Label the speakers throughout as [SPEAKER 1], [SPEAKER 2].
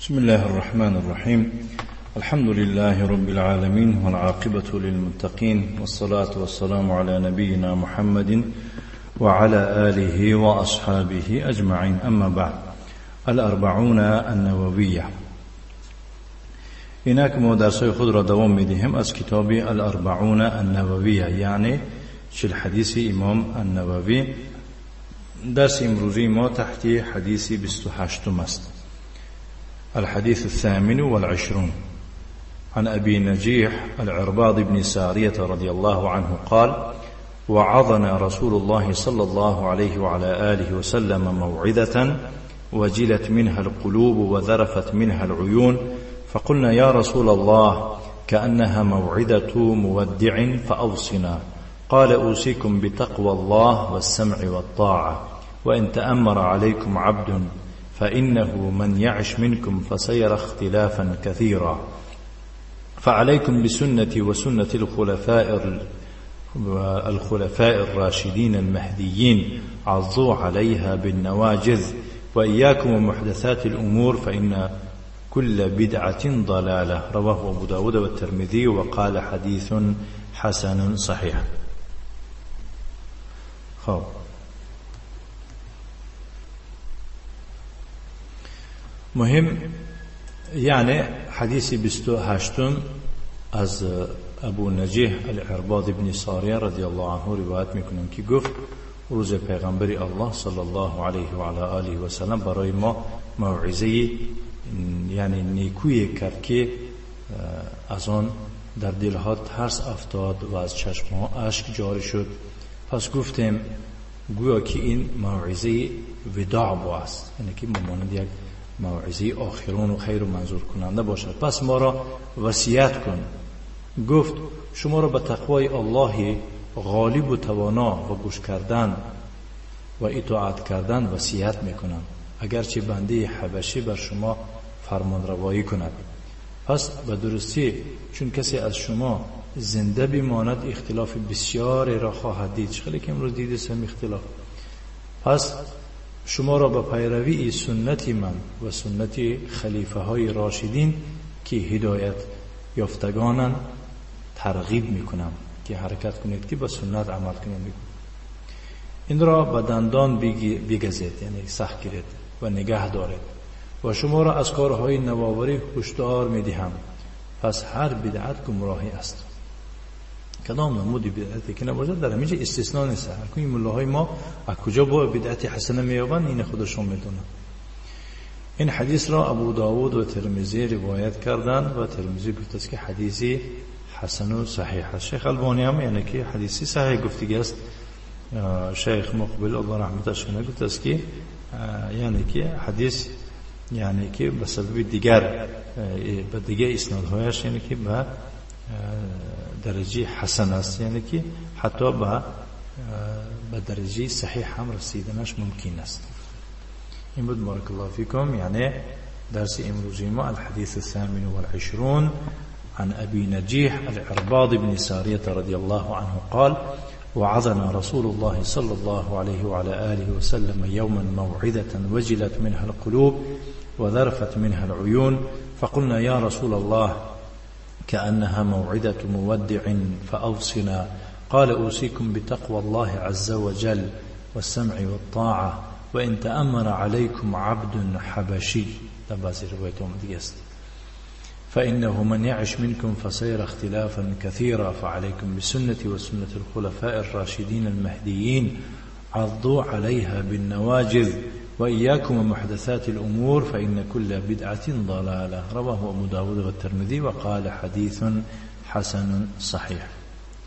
[SPEAKER 1] بسم الله الرحمن الرحيم. الحمد لله رب العالمين، والعاقبة للمتقين، والصلاة والسلام على نبينا محمد وعلى آله وأصحابه أجمعين. أما بعد، الأربعون النووية. اینک ما درسای خود را دوام میدهیم از کتاب الأربعون النوویه، یعنی 40 حدیث امام النووی. درس امروزی ما تحت حدیث 28 است. الحديث 28 عن أبي نجيح العرباض بن سارية رضي الله عنه قال: وعظنا رسول الله صلى الله عليه وعلى آله وسلم موعظة وجلت منها القلوب وذرفت منها العيون، فقلنا: يا رسول الله، كأنها موعظة مودع فأوصنا. قال: أوصيكم بتقوى الله والسمع والطاعة، وإن تأمر عليكم عبد فإنه من يعش منكم فسيرى اختلافا كثيرا، فعليكم بسنتي وسنة الخلفاء الراشدين المهديين، عضوا عليها بالنواجذ، وإياكم ومحدثات الأمور فإن كل بدعة ضلالة. رواه أبو داود والترمذي وقال حديث حسن صحيح. خب مهم، یعنی حدیث 28 از ابو نجیح العرباض بن ساریه رضی الله عنه روایت میکنن که گفت روز پیغمبر الله صلی الله علیه و علی آله و سلم برای ما موعظه یعنی نیکویی کرد که از آن در دلها ترس افتاد و از چشمها اشک جاری شد. پس گفتیم گویا که این موعظه وداع است، یعنی که مانند یک موعظه آخرون و خیر و منظور کننده باشد. پس ما را وصیت کن. گفت شما را به تقوای الله غالب و توانا و گوش کردن و اطاعت کردن وصیت میکنم، اگرچه بنده حبشی بر شما فرمانروایی کند. پس به درستی چون کسی از شما زنده بماند اختلاف بسیاری را خواهد دید. خیلی که امروز دیده سم اختلاف. پس شما را به پیروی سنت من و سنت خلیفه های راشدین که هدایت یافتگانند ترغیب میکنم که حرکت کنید که به سنت عمل کنید. این را به دندان بگزید، یعنی سخت گیرید و نگه دارید، و شما را از کارهای نوآوری هشدار میدهم. پس هر بدعت گمراهی است. کدام نمود بدعتی که نباشد در همینجا استثناء نیست. این ملاهای ما از کجا با بدعت حسنه میابند این خودشون میدونن. این حدیث را ابو داود و ترمذی روایت کردند و ترمذی گفت است که حدیثی حسن و صحیح است. شیخ البانی هم یعنی که حدیثی صحیح گفته است. شیخ مقبل الله رحمتش کنه گفت است که یعنی که حدیث یعنی که به سبب دیگر به دیگر اسنادهایش یعنی که به درجه حسن است، یعنی که حتی به درجه صحیح هم رسیدنش ممکن است. این بود بارک الله فیکم، یعنی درس امروزی ما الحديث 28 عن أبي نجيح العرباض بن سارية رضي الله عنه قال: وعظنا رسول الله صلى الله عليه وعلى آله وسلم يوما موعظة وجلت منها القلوب وذرفت منها العيون، فقلنا: يا رسول الله، كأنها موعظة مودع فأوصنا. قال: أوصيكم بتقوى الله عز وجل والسمع والطاعة، وإن تأمر عليكم عبد حبشي. فإنه من يعش منكم فسيرى اختلافا كثيرا، فعليكم بسنتي وسنة الخلفاء الراشدين المهديين، عضوا عليها بالنواجذ، وإياكم ومحدثات الأمور فإن كل بدعة ضلالة. رواه أبو داود والترمذي وقال حديث حسن صحيح.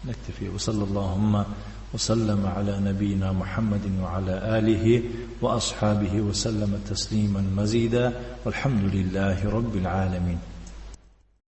[SPEAKER 1] نكتفي، وصلى اللهم وسلم على نبينا محمد وعلى آله وأصحابه وسلم تسليما مزيدا، والحمد لله رب العالمين.